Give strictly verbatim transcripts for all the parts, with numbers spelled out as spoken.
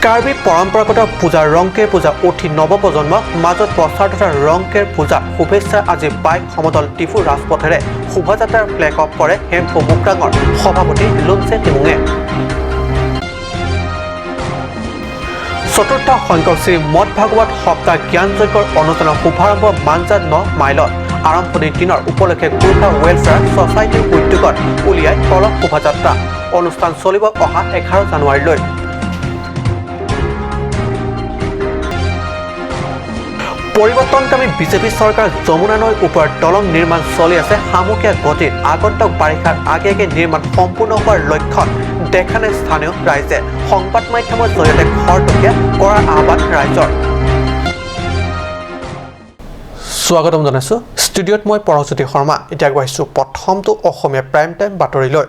কাৰ্বি পৰম্পৰাগত পূজা ৰংকেৰ পূজা উঠি নৱপ্ৰজন্মৰ মাজত প্ৰচাৰ তথা ৰংকেৰ পূজা শুভেচ্ছা আজি বাইক সমদল ডিফু ৰাজপথেৰে শোভাযাত্ৰাৰ ফ্লেগ অফ কৰে হেমফু মুক্ৰাঙৰ সভাপতি লুনচে টিমুঙে। চতুৰ্থ সংখ্যক শ্ৰী মদ ভাগৱত সপ্তাহ জ্ঞান যজ্ঞৰ অনুষ্ঠানৰ শুভাৰম্ভ মাঞ্জা ন মাইলত। আৰম্ভণিৰ দিনৰ উপলক্ষে গোৰ্খা ৱেলফেয়াৰ ছ'চাইটিৰ উদ্যোগত উলিয়াই কলহ শোভাযাত্ৰা। অনুষ্ঠান চলিব অহা এঘাৰ জানুৱাৰীলৈ। পৰিৱৰ্তনকামী বিজেপি চৰকাৰ যমুনা নৈৰ ওপৰত দলং নিৰ্মাণ চলি আছে সামুখীয়া গতিত। আগন্তুক বাৰিষাৰ আগে আগে নিৰ্মাণ সম্পূৰ্ণ হোৱাৰ লক্ষণ দেখা নাই স্থানীয় ৰাইজে। সংবাদ মাধ্যমৰ জৰিয়তে খৰতকীয়া কৰাৰ আহ্বান ৰাইজৰ। স্বাগতম জনাইছো। ষ্টুডিঅ'ত মই পৰজ্যোতি শৰ্মা। এতিয়া আগবাঢ়িছো প্ৰথমটো অসমীয়া প্ৰাইম টাইম বাতৰিলৈ।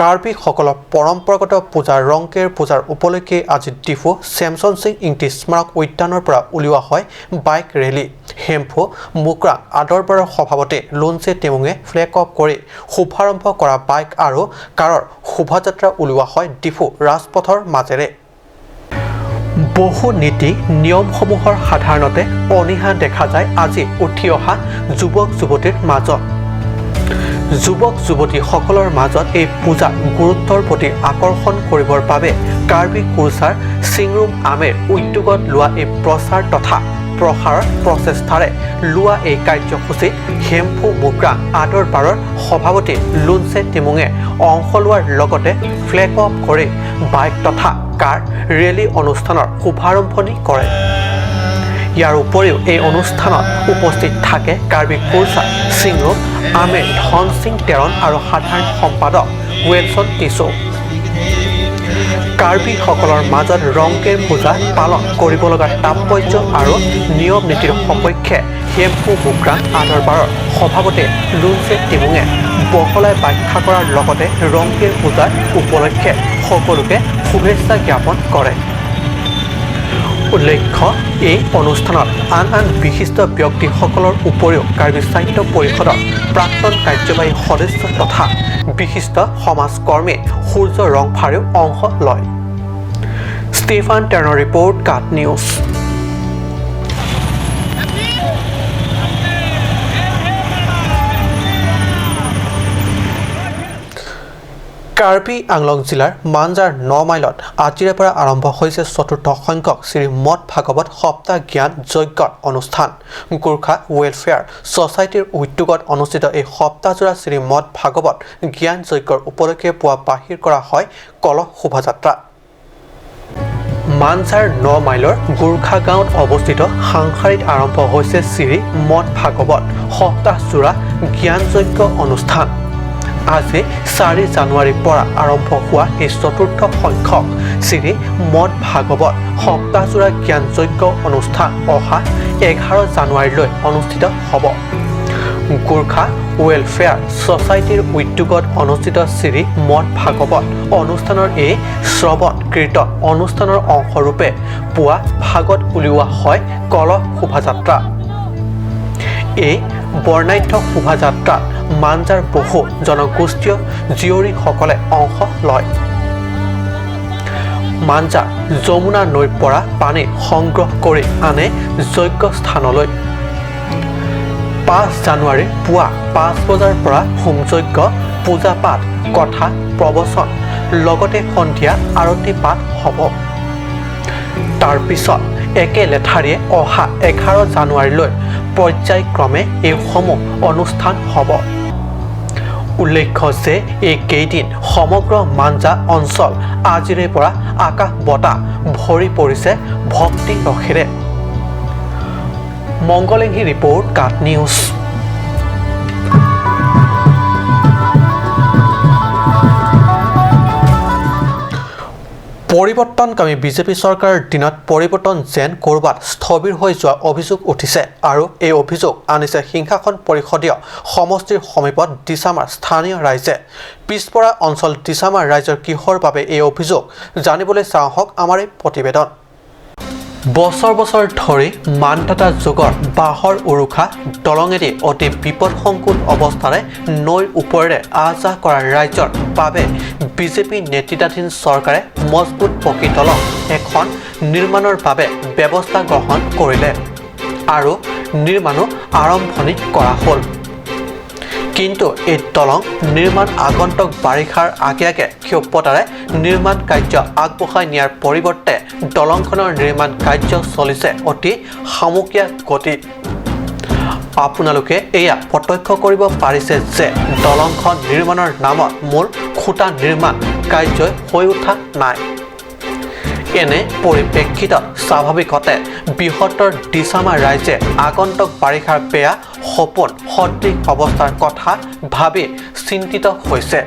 কাৰ্বিসকলৰ পৰম্পৰাগত পূজা ৰংকেৰ পূজাৰ উপলক্ষে আজি ডিফু ছেমছন সিং ইংতি স্মাৰক উদ্যানৰ পৰা উলিওৱা হয় বাইক ৰেলী। হেমফু মুক্ৰাং আদৰবাৰৰ সভাপতি লুনচে টিমুঙে ফ্লেগ অফ কৰি শুভাৰম্ভ কৰা বাইক আৰু কাৰৰ শোভাযাত্ৰা উলিওৱা হয় ডিফু ৰাজপথৰ মাজেৰে। বহু নীতি নিয়মসমূহৰ সাধাৰণতে অনীহা দেখা যায়। আজি উঠি অহা যুৱক যুৱতীৰ মাজত, যুৱক যুৱতীসকলৰ মাজত এই পূজা গুৰুত্বৰ প্ৰতি আকৰ্ষণ কৰিবৰ বাবে কাৰ্বি কুৰ্চাৰ চিংৰুম আমেৰ উদ্যোগত লোৱা এই প্ৰচাৰ তথা প্ৰসাৰৰ প্ৰচেষ্টাৰে লোৱা এই কাৰ্যসূচীত হেমফু মুক্ৰাং আদৰবাৰৰ সভাপতি লুনচে টিমুঙে অংশ লোৱাৰ লগতে ফ্লেগ অফ কৰি বাইক তথা কাৰ ৰেলী অনুষ্ঠানৰ শুভাৰম্ভণি কৰে। ইয়াৰ উপৰিও এই অনুষ্ঠানত উপস্থিত থাকে কাৰ্বি কুৰ্চা চিংৰুম আমেৰ ধন সিং তেৰণ আৰু সাধাৰণ সম্পাদক ৱেলছন টিছু। কাৰ্বিসকলৰ মাজত ৰংকেৰ পূজা পালন কৰিব লগা তাৎপৰ্য আৰু নিয়ম নীতিৰ সপক্ষে হেমফু মুক্ৰাং আদৰবাৰৰ সভাপতি লুনচে টিমুঙে বহলাই ব্যাখ্যা কৰাৰ লগতে ৰংকেৰ পূজাৰ উপলক্ষে সকলোকে শুভেচ্ছা জ্ঞাপন কৰে। উল্লেখ্য, এই অনুষ্ঠানত আন আন বিশিষ্ট ব্যক্তিসকলৰ উপৰিও কাৰ্বি সাহিত্য পৰিষদৰ প্ৰাক্তন কাৰ্যবাহী সদস্য তথা বিশিষ্ট সমাজকৰ্মী সূৰ্য ৰংফাৰেও অংশ লয়। ষ্টেফান টেনৰ ৰিপৰ্ট, কাট নিউজ। কাৰ্বি আংলং জিলাৰ মাঞ্জাৰ ন মাইলত আজিৰে পৰা আৰম্ভ হৈছে চতুৰ্থ সংখ্যক শ্ৰী মদ ভাগৱত সপ্তাহ জ্ঞান যজ্ঞৰ অনুষ্ঠান। গোৰ্খা ৱেলফেয়াৰ ছ'চাইটিৰ উদ্যোগত অনুষ্ঠিত এই সপ্তাহজোৰা শ্ৰী মদ ভাগৱত জ্ঞান যজ্ঞৰ উপলক্ষে পুৱা বাহিৰ কৰা হয় কলহ শোভাযাত্ৰা। মাঞ্জাৰ ন মাইলৰ গোৰ্খা গাঁৱত অৱস্থিত হাংসাৰীত আৰম্ভ হৈছে শ্ৰী মদ ভাগৱত সপ্তাহজোৰা জ্ঞান যজ্ঞ অনুষ্ঠান। আজি চাৰি জানুৱাৰীৰ পৰা আৰম্ভ হোৱা এই চতুৰ্থ সংখ্যক শ্ৰী মদ ভাগৱত সপ্তাহজোৰা জ্ঞান যজ্ঞ অনুষ্ঠান অহা এঘাৰ জানুৱাৰীলৈ অনুষ্ঠিত হ'ব। গোৰ্খা ৱেলফেয়াৰ ছ'চাইটিৰ উদ্যোগত অনুষ্ঠিত শ্ৰী মদ ভাগৱত অনুষ্ঠানৰ এই শ্ৰৱণ কীৰ্তন অনুষ্ঠানৰ অংশৰূপে পুৱা ভাগত উলিওৱা হয় কলহ শোভাযাত্ৰা। এই বৰ্ণাঢ্য শোভাযাত্ৰাত মাঞ্জাৰ বহু জনগোষ্ঠীয় জীয়ৰীসকলে অংশ লয়। মাঞ্জাৰ যমুনা নৈৰ পৰা পানী সংগ্ৰহ কৰি আনে যজ্ঞ স্থানলৈ। পাঁচ জানুৱাৰীৰ পুৱা পাঁচ বজাৰ পৰা হোম যজ্ঞ, পূজা পাঠ, কথা প্ৰবচন, লগতে সন্ধিয়া আৰতি পাঠ হ'ব। তাৰ পিছত একে লেঠাৰিয়ে অহা এঘাৰ জানুৱাৰীলৈ পৰ্যায়ক্ৰমে এইসমূহ অনুষ্ঠান হ'ব। উল্লেখ্য যে এই কেইদিন সমগ্ৰ মাঞ্জা অঞ্চল আজিৰে পৰা আকাশ বতাহ ভৰি পৰিছে ভক্তি ৰসেৰে। মংগলেংহি ৰিপৰ্ট, কাট নিউজ। পৰিৱৰ্তনকামী বিজেপি চৰকাৰৰ দিনত পৰিৱৰ্তন যেন ক'ৰবাত স্থবিৰ হৈ যোৱা অভিযোগ উঠিছে আৰু এই অভিযোগ আনিছে সিংহাসন পৰিষদীয় সমষ্টিৰ সমীপত দিচামাৰ স্থানীয় ৰাইজে। পিছপৰা অঞ্চল দিচামাৰ ৰাইজৰ কিহৰ বাবে এই অভিযোগ, জানিবলৈ চাওঁ আহক আমাৰ এই প্ৰতিবেদন। বছৰ বছৰ ধৰি মান্ধাতা যুগৰ বাঁহৰ উৰুখা দলঙেদি অতি বিপদসংকুল অৱস্থাৰে নৈৰ ওপৰেৰে আহ যাহ কৰা ৰাইজৰ বাবে বিজেপি নেতৃত্বাধীন চৰকাৰে মজবুত পকী দলং এখন নিৰ্মাণৰ বাবে ব্যৱস্থা গ্ৰহণ কৰিলে আৰু নিৰ্মাণো আৰম্ভণি কৰা হ'ল। কিন্তু এই দলং নিৰ্মাণ আগন্তুক বাৰিষাৰ আগে আগে ক্ষিপ্ৰতাৰে নিৰ্মাণ কাৰ্য আগবঢ়াই নিয়াৰ পৰিৱৰ্তে দলংখনৰ নিৰ্মাণ কাৰ্য চলিছে অতি শামুকীয়া গতিত। আপোনালোকে এয়া প্ৰত্যক্ষ কৰিব পাৰিছে যে দলংখন নিৰ্মাণৰ নামত মূল খুঁটা নিৰ্মাণ কাৰ্যই হৈ উঠা নাই। এনে পৰিপ্ৰেক্ষিতত স্বাভাৱিকতে বৃহত্তৰ দিচামা ৰাইজে আগন্তুক বাৰিষাৰ বেয়া সপোন সদৃশ অৱস্থাৰ কথা ভাবি চিন্তিত হৈছে।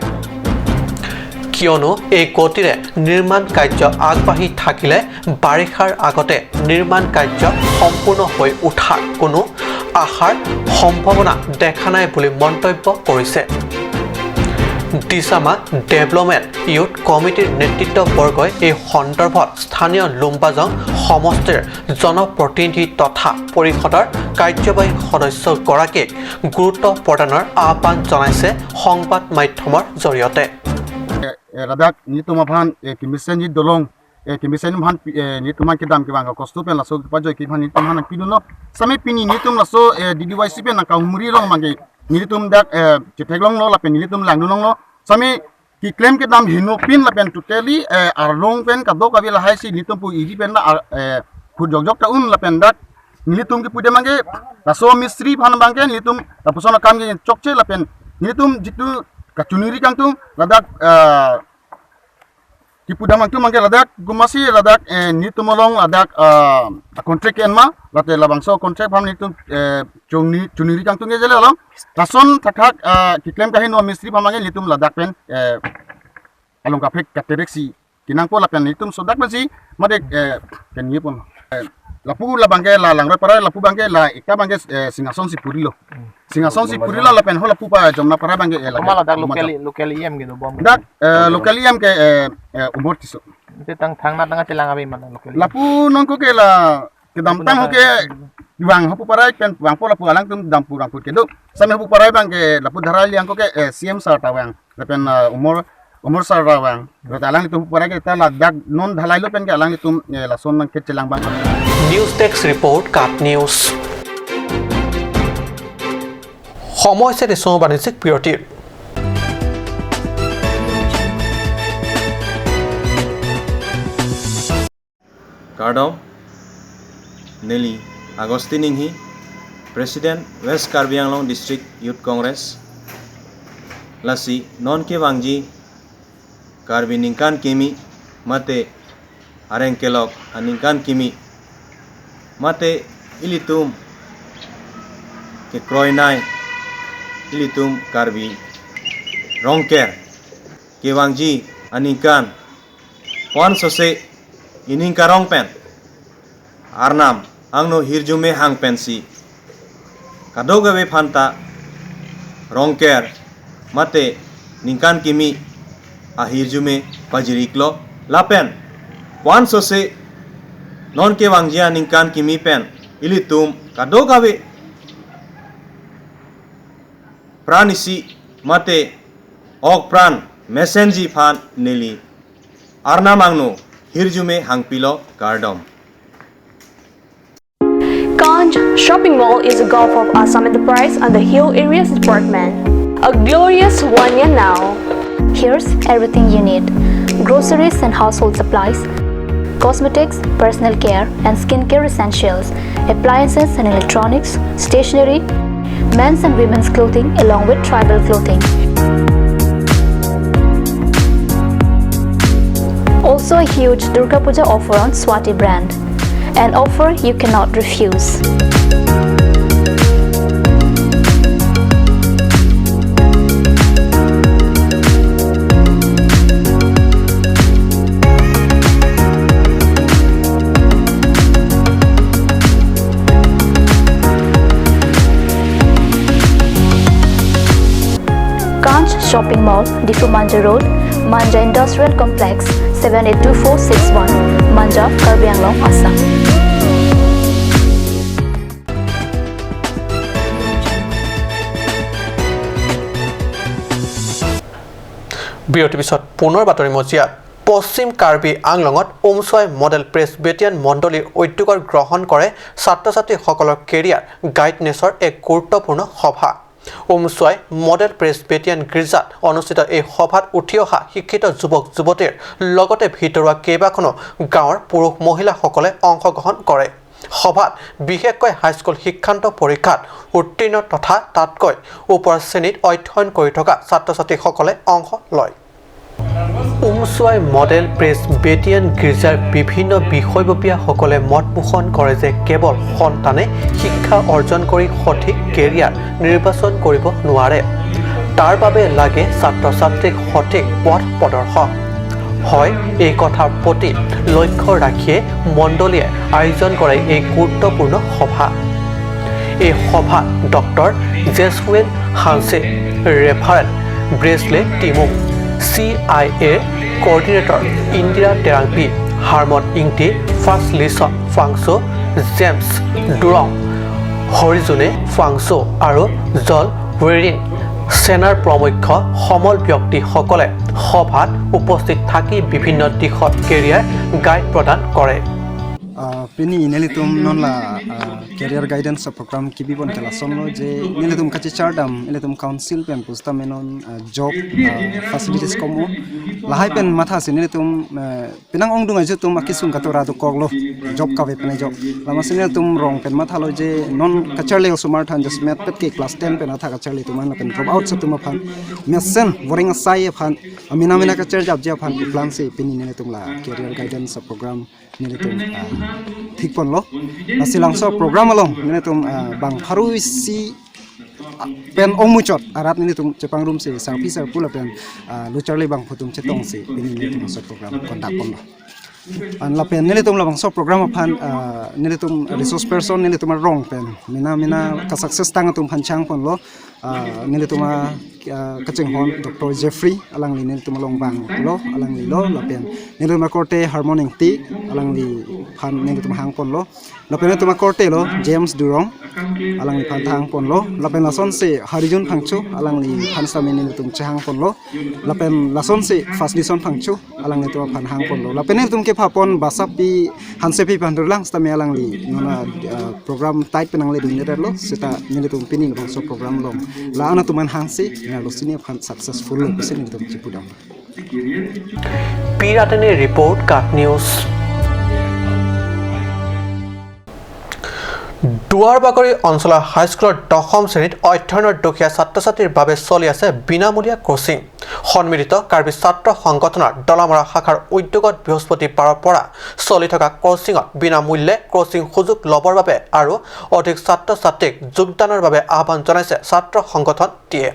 কিয়নো এই গতিৰে নিৰ্মাণ কাৰ্য আগবাঢ়ি থাকিলে বাৰিষাৰ আগতে নিৰ্মাণ কাৰ্য সম্পূৰ্ণ হৈ উঠাৰ কোনো আশাৰ সম্ভাৱনা দেখা নাই বুলি মন্তব্য কৰিছে। দিচামা ডেভেলপমেণ্ট ইউথ কমিটিৰ নেতৃত্ববৰ্গই এই সন্দৰ্ভত স্থানীয় লুম্বাজং সমষ্টিৰ জনপ্ৰতিনিধি তথা পৰিষদৰ কাৰ্যবাহী সদস্যগৰাকীক গুৰুত্ব প্ৰদানৰ আহ্বান জনাইছে সংবাদ মাধ্যমৰ জৰিয়তে। Eh, ladak nelitum aphan, eh, kemesenji dolong, eh, kemesen aphan, eh, nelitum aphan kedam kevang kosto pen laso kepajoi kephan nelitum aphan nangpidunlo. Sami pini nelitum laso, eh, D D Y C pen nangkahumri long mangke nelitum dak, eh, chetheklonglo lapen nelitum langdunlonglo. Sami keklem kedam henopin lapen totally, eh, arlong pen kadokave lahai si nelitum pu iri pen la ar-, eh, khut jokjok ta un lapen dak nelitum kepudam mangke laso mistri aphan mangke nelitum lapuson akam ke chokche lapen nelitum jitu kachiningri kangtung ladak, eh, kepudam kangtung mangke ladak gumasi ladak, eh, nelitum along ladak, eh, contract enma late labangso contract aphan nelitum, eh, chungni chiningri kangtung ke jele along lason thakthak, eh, keklem kaheno mistri aphan mangke nelitum ladak pen, eh, along kaprek katerek si kenangpo lapen nelitum sodak masi made, eh, kenye pon. Eh, lapu labangke la Langroi Parai lapu bangke la ekta bangke, eh, Singhason Sipuri lo. Singhason Sipuri lo lapen ho lapu pa Jamna Parai bangke, eh, lake. Oma ladak local, local E M gitu bom. Dak, eh, local E M ke, eh, eh, Umor Tisso. Ante tang thangna tang chelang abi mana local E M. Lapu nonko ke la kedamtang ho ke vang Hapu Parai pen vangpo lapu alangtum dampu rangput kedo. Sami Hapu Parai bangke lapu Dhara Liang ko ke, eh, C M sir ta vang. Lapen, eh, Umor, Umor sir ta vang. Lapen alanglitum Hapu Parai ke ta ladak non dhalailo pen ke alanglitum, eh, lason nangkechelang bang. News Desk Report, KAT News. সময় হৈছে দেশৰ বাণিজ্যিক বিৰতিৰ। Kardom, neli Augustine Inghi, President West Karbi Anglong District Youth Congress, lasi non kevangji Karbi ningkan kimi mate areng kelok aningkan kimi mate ilitum kekroinai ilitum Karbi Rongker kevangji aningkan puan sose ining karong pen Arnam angno hirjume hang pensi kadokave aphanta Rongker mate ningkan kimi ahirjume pajiriklo lapen puan sose non kevangji aningkan kimi pen ilitum kadokave pran isi mate ok pran mesenji aphan neli Arnam angno hirjume hangpilo, kardom. Kanj Shopping Mall is a Gulf of Assam enterprise under Hill Areas Department. A glorious one year now. Here's everything you need: groceries and household supplies, cosmetics, personal care and skincare essentials, appliances and electronics, stationery, men's and women's clothing, along with tribal clothing. Also a huge Durga Puja offer on Swati brand. An offer you cannot refuse. Kanj Shopping Mall, Diphu Manja Road, Manja Industrial Complex, seven eight two four six one, Manja, Karbi Anglong, Assam. বিৰতিৰ পিছত পুনৰ বাতৰি মজিয়াত। পশ্চিম কাৰ্বি আংলঙত উমচুৱাই model Presbyterian মণ্ডলীৰ উদ্যোগত গ্ৰহণ কৰে ছাত্ৰ-ছাত্ৰীসকলৰ কেৰিয়াৰ গাইডনেছৰ এক গুৰুত্বপূৰ্ণ সভা। উমচুৱাই মডেল প্ৰেছবিটেৰিয়ান গীৰ্জাত অনুষ্ঠিত এই সভাত উঠি অহা শিক্ষিত যুৱক যুৱতীৰ লগতে ভিতৰুৱা কেইবাখনো গাঁৱৰ পুৰুষ মহিলাসকলে অংশগ্ৰহণ কৰে। সভাত বিশেষকৈ হাইস্কুল শিক্ষান্ত পৰীক্ষাত উত্তীৰ্ণ তথা তাতকৈ ওপৰ শ্ৰেণীত অধ্যয়ন কৰি থকা ছাত্ৰ-ছাত্ৰীসকলে অংশ লয়। উমচুৱাই মডেল প্ৰেছবিটেৰিয়ান গীৰ্জাৰ বিভিন্ন বিষয়ববীয়াসকলে মত পোষণ কৰে যে কেৱল সন্তানে শিক্ষা অৰ্জন কৰি সঠিক কেৰিয়াৰ নিৰ্বাচন কৰিব নোৱাৰে। তাৰ বাবে লাগে ছাত্ৰ-ছাত্ৰীক সঠিক পথ প্ৰদৰ্শক। হয়, এই কথাৰ প্ৰতি লক্ষ্য ৰাখিয়ে মণ্ডলীয়ে আয়োজন কৰে এই গুৰুত্বপূৰ্ণ সভা। এই সভাত ডক্টৰ জেছৱেল হানছে, ৰেফাৰেল ব্ৰেছলে টিমুং, চি আই এৰ কৰ্ডিনেটৰ ইন্দিৰা টেৰাংপি, হাৰমন ইংতি, ফাৰ্ষ্ট লিচন ফাংচু, জেমছ ডুৰং, হৰিজুনে ফাংচু আৰু জল ৱেৰিন সেনাৰ প্ৰমুখ্য সমল ব্যক্তিসকলে সভাত উপস্থিত থাকি বিভিন্ন দিশত কেৰিয়াৰ গাইড প্ৰদান কৰে। Ah, pini nelitum non la, ah, career guidance program kebipon ke lasonlo je nelitum kachechardam nelitum council pen pusitame non, ah, job, ah, facilities komo. Lahai pen mathasi nelitum, eh, penang ongdung ajo atum akesung katora dokoklo, job kave pen ajok. Lama si nelitum rong pen mathalo je non kacharli osomar than just met pet ke class ten pen atha kacharli atum an lapen drop out atum aphan mesen boring asai aphan amena mena kacharjapji aphan iplang si pini nelitum la career guidance program nelitum, ah, thikponlo. Lasi labangso program along nelitum, ah, bang pharo isi pen ongmuchot arat nelitum chepangrumsi sarpi sarpo lapen, ah, lo charli bangphu atum chetongsi pini nelitum labangso program conduct ponlo. An lapen nelitum labangso program aphan, ah, nelitum resource person nelitum arong pen mena mena ka-success tang atum aphan chehangponlo. Ah, nelitum a, ah, kachinghon Doctor Jeffrey, alangli nelitum along vanglo, alanglilo, lapen nelitum akorte Harmon Ingti, alangliphan nelitum hangponlo. Lapen nelitum akortelo James Durong, alangliphan hangponlo. Lapen lasonsi Harijun Phangcho, alangliphan sitame nelitum chehangponlo. Lapen lasonsi First Dison Phangcho, alanglitum aphan hangponlo. Lapen nelitum kephapon basapi Hansepi aphan durlang sitame alangli non la, ah, program tight pen nangledunde lo, seta nelitum pini labangso program along la-an atum an hangsi nanglo, sini aphan successful lo pusi nelitum chepudam. P ৰাটেনিৰ ৰিপৰ্ট, কাট নিউজ। দুৱাৰবাগৰি অঞ্চলৰ হাইস্কুলৰ দশম শ্ৰেণীত অধ্যয়নৰ দুখীয়া ছাত্ৰ-ছাত্ৰীৰ বাবে চলি আছে বিনামূলীয়া কোচিং। সন্মিলিত কাৰ্বি ছাত্ৰ সংগঠনৰ দলামৰা শাখাৰ উদ্যোগত বৃহস্পতিবাৰৰ পৰা চলি থকা কোচিঙত বিনামূল্যে কোচিং সুযোগ ল'বৰ বাবে আৰু অধিক ছাত্ৰ-ছাত্ৰীক যোগদানৰ বাবে আহ্বান জনাইছে ছাত্ৰ সংগঠনটিয়ে।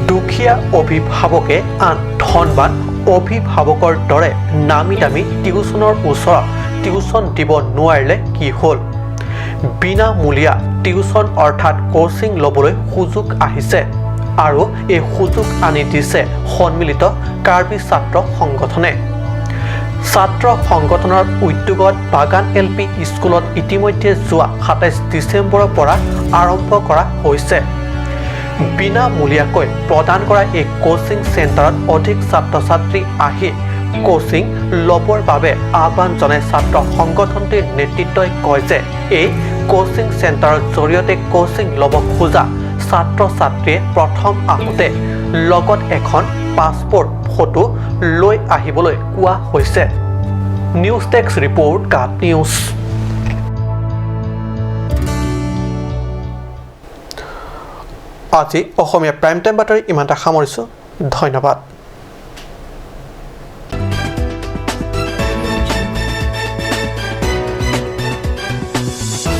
দুখীয়া অভিভাৱকে আন ধনবান অভিভাৱকৰ দৰে নামী দামী টিউচনৰ ওচৰত টিউচন দিব নোৱাৰিলে কি হ'ল? বিনামূলীয়া টিউচন অৰ্থাৎ কোচিং ল'বলৈ সুযোগ আহিছে আৰু এই সুযোগ আনি দিছে সন্মিলিত কাৰ্বি ছাত্ৰ সংগঠনে। ছাত্ৰ সংগঠনৰ উদ্যোগত বাগান এল পি স্কুলত ইতিমধ্যে যোৱা সাতাইছ ডিচেম্বৰৰ পৰা আৰম্ভ কৰা হৈছে। বিনামূলীয়াকৈ প্ৰদান কৰা এই কোচিং চেণ্টাৰত অধিক ছাত্ৰ-ছাত্ৰী আহি কোচিং ল'বৰ বাবে আহ্বান জনাই ছাত্ৰ সংগঠনটিৰ নেতৃত্বই কয় যে এই কোচিং চেণ্টাৰৰ জৰিয়তে কোচিং ল'ব খোজা ছাত্ৰ-ছাত্ৰীয়ে প্ৰথম আহোঁতে লগত এখন পাছপোৰ্ট ফটো লৈ আহিবলৈ কোৱা হৈছে। নিউজ ডেস্ক ৰিপৰ্ট, কাট নিউজ। আজি অসমীয়া প্ৰাইম টাইম বাতৰি ইমানতে সামৰিছোঁ। ধন্যবাদ।